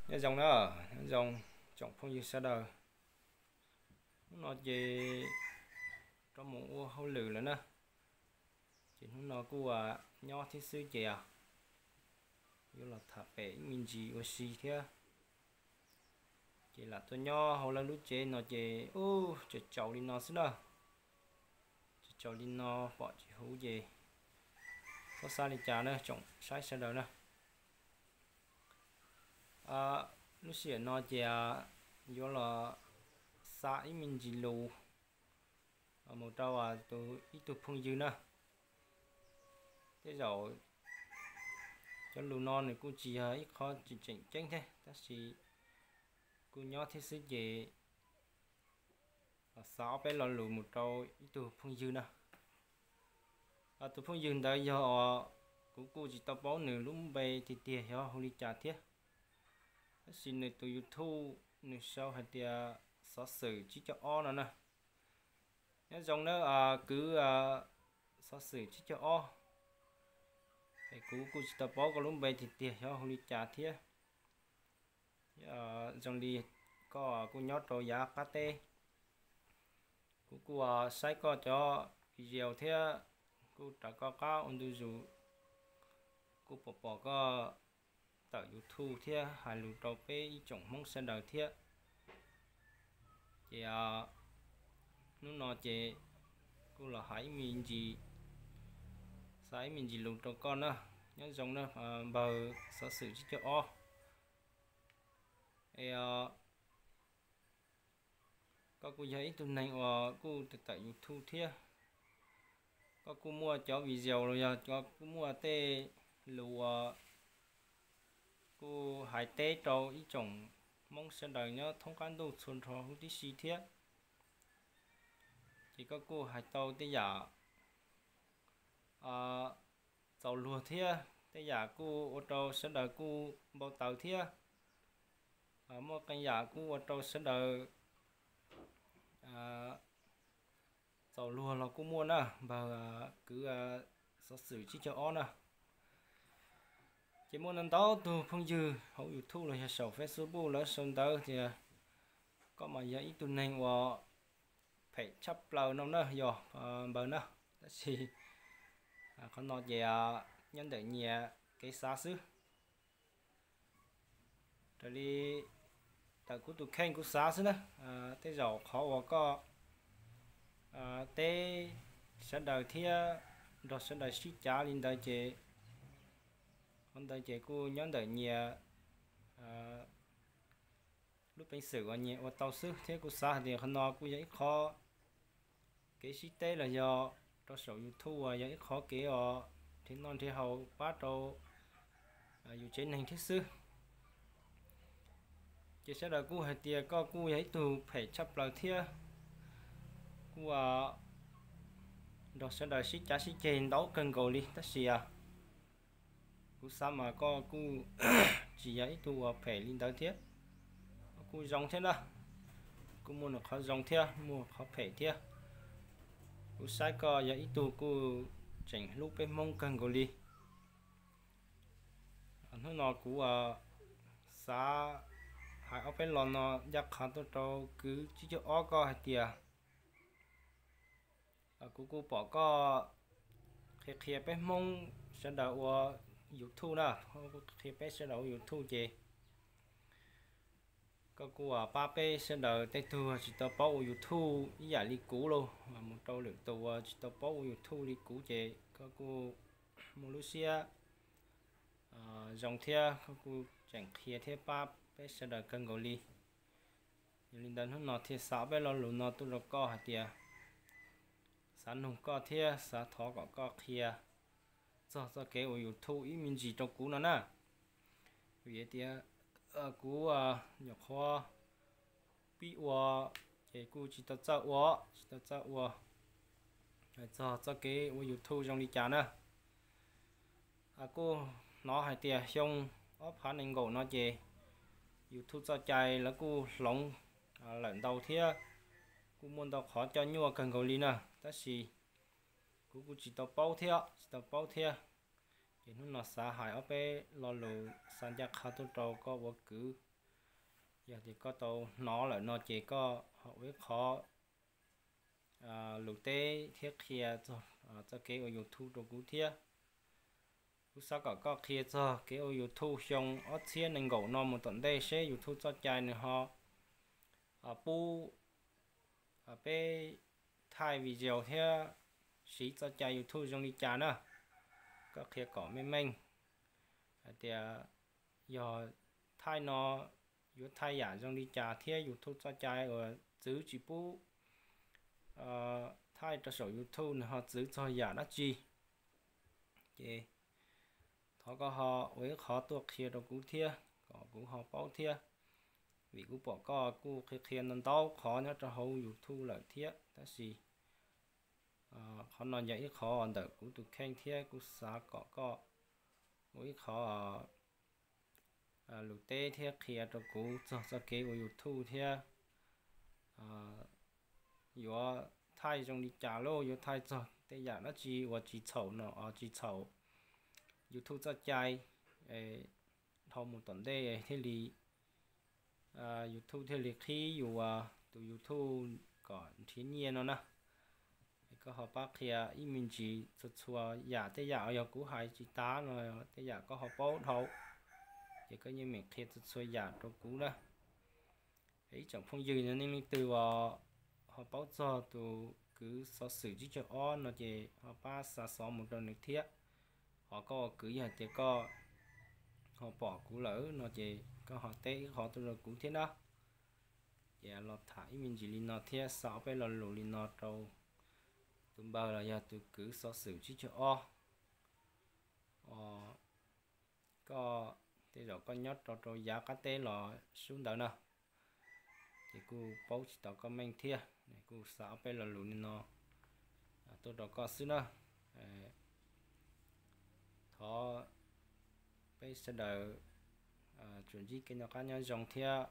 Nyob zoo na, nyob zoo tsoom phooj ywg sawv daws. Hnub no ces rov mus ua hauj lwm lawm na. Ces hnub no kuj nyob thiab xwb ces yuav los tham pem ib me ntsis ua si thiab. Ces lam tuaj nyob hauv lawv lub tsev no ces ub, tsaus tsaus li no xwb na. Tsaus tsaus li no pom tsis huv ces txhob xav li cas na tsoom saib sawv daws na. Lub sij hawm no ces yuav los xa ib me ntsis lus mus rau tus ib tug phooj ywg na. Tej zaum cov lus no nws kuj tsis yog ib qho tseem tseem ceeb thiab tab sis kuj nyob thiab xwb ces los xa ob peb lo lus mus rau ib tug phooj ywg na. Tus phooj ywg ntawd yog os, kuv kuj tsis tau paub nws lub npe tiag tiag xyov hu li cas thiab. Tab sis nws tus YouTube nws sau hais tias xov xwm tsib caug ob no na. Nyob zoo na kwv xov xwm tsib caug ob. Es kuv kuj tsis tau paub koj lub npe tiag tiag xyov hu li cas thiab. Zoo li koj kuj nyob rau yav qab teb, kuv kuj saib koj cov video thiab kuj raws koj qab ua ntu zus, kuj pom pom koj tawm YouTube thiab hais lus rau peb ib tsoom Hmoob sawv daws thiab. Ces hnub no ces kuj los hais ib me ntsis, xa ib me ntsis lus rau koj na. Nyob zoo na npawg xov xwm tsib caug ob. Es koj kuj yog ib tug neeg uas kuj tawm YouTube thiab, koj kuj muaj cov video los yog koj kuj muaj tej lus uas kuj hais teb rau ib tsoom Hmoob sawv daws nyob thoob qab ntuj txhua nrho huv tib si thiab. Ces koj kuj hais tau tej yam txaus luag thiab tej yam kuj ua rau sawv daws kuj npau taws thiab. Muaj qee yam kuj ua rau sawv daws txaus luag los kuj muaj na, npawg kwv xov xwm tsib caug ob na. Ces muaj ntau ntau tug phooj ywg hauv YouTube los yog saum Facebook lawv sau ntawv tias koj mas yog ib tug neeg uas phem tshaj plaws no na yog npawg na. Tab sis qhov no ces nyob ntawm nyias kev xav xwb. Raws li tawm kuv tus kheej kuv xav xwb na, tej zaum qhov uas koj teb sawv daws thiab nrog sawv daws sib cav li ntawd ces qhov ntawd ces kuj nyob ntawm nyias lub peev xwm uas nyias ua tau xwb thiab kuj xav hais tias qhov no kuj yog ib qho kev sib teb los yog rau saum YouTube uas yog ib qho kev uas nrhiav noj nrhiav haus pab rau yus tsev neeg thiab xwb. Ces sawv daws kuj hais tias koj kuj yog ib tug phem tshaj plaws thiab kuj nrog sawv daws sib cav sib ceg ntau kawg nkaus li tab sis kuv xav mas koj kuj tsis yog ib tug uas phem li ntawd thiab. Koj kuj zoo thiab na, kuj muaj nws qhov zoo thiab muaj qhov phem thiab. Kuv saib koj yog ib tug kuj tseem hlub peb Hmoob kawg nkaus li. Hnub no kuv xav hais ob peb lo no ncaj qha tuaj rau kwv tsib caug ob koj hais tias kuv kuj pom koj qhia qhia peb Hmoob sawv daws ua YouTube na, qhia peb sawv daws ua YouTube ces koj kuj pab peb sawv daws tej tug tsis tau paub ua YouTube ib yam li kuv los mus rau lwm tus uas tsis tau paub ua YouTube li kuv ces koj kuj muaj lub siab zoo thiab koj kuj tseem qhia thiab pab peb sawv daws kawg nkaus li. Yog li ntawd hnub no thiaj xav ob peb lo lus no tuaj rau koj hais tias xav nug koj thiab xav thov kom koj qhia txog txoj kev ua YouTube ib me ntsis rau kuv no na. Vim tias kuv nyuam qhuav pib ua ces kuj tsis tau txawj ua, tsis tau txawj ua txog txoj kev ua YouTube zoo li cas na. Kuj hnov hais tias xyoo ob phav nees nkaum no ces YouTube txoj cai lawv kuj hloov lawm ntau thiab kuj muaj ntau qhov coj nyuaj kawg nkaus li na, tab sis kuv kuj tsis tau paub thiab, tsis tau paub thiab. Ces hnub no xav hais ob peb lo lus xa ncaj qha tuaj rau koj ua kwv Yog tias koj tau hnov lawm no ces koj ho ua ib qhov lus teb thiab qhia txoj kev ua YouTube rau kuv thiab. Kuv xav kom koj qhia txog kev ua YouTube xyoo ob txhiab nees nkaum no mus tom ntej seb YouTube txoj cai nws ho pub peb thaij video thiab siv txoj cai YouTube zoo li cas na. Koj qhia kom meej meej hais tias yog thaij no yuav thaij yam zoo li cas thiab YouTube txoj cai uas txwv tsis pub thaij rau saum YouTube nws ho txwv txog yam dab tsi. Ces thov koj ho ua ib qhov tuaj qhia rau kuv thiab kom kuv ho paub thiab, vim kuv pom koj kuj qhia qhia ntau ntau qhov nyob rau hauv YouTube lawm thiab, tab sis qhov no yog ib qhov ntawm kuv tus kheej thiab kuv xav kom koj ua ib qhov lus teb thiab qhia rau kuv txog txoj kev ua YouTube thiab yuav thaij zoo li cas lauj, yuav thaij txog tej yam dab tsi uas tsis txhaum no, tsis txhaum YouTube txoj cai, dhau mus tom ntej thiaj li YouTube thiaj li qhib yus tus YouTube kom nrhiav nyiaj no na. Es koj ho pab qhia ib me ntsis txhua txhua yam, tej yam uas yog kuv hais tsis tas no, tej yam koj ho paub dhau, ces koj yeej meem qhia txhua txhua yam rau kuv na. Ib tsoom phooj ywg no nej leej twg uas ho paub txog tus kwv xov xwm tsib caug ob no ces ho pab xa xov mus rau nws thiab. Ho koj ua kwv yog tias koj ho pom kuv lawm no ces koj ho teb ib qhov tuaj rau kuv thiab na. Ces los tham ib me ntsis li no thiab xa ob peb lo lus li no rau tus npawg los yog tus kwv xov xwm tsib caug ob. Koj tej zaum koj nyob rau rau yav qab teb los sub ntawd na, ces kuj paub tsis tau koj meej thiab, kuj xa ob peb lo lus li no tuaj rau koj xwb na. Thov peb sawv daws tsuas ntsib kev noj qab nyob zoo thiab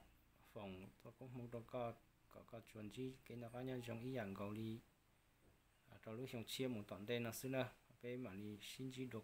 foom txoj koob hmoov rau koj kom koj tsuas ntsib kev noj qab nyob zoo ib yam nkaus li rau lub xyoo tshiab mus tom ntej no xwb na. Peb mam li sib ntsib dua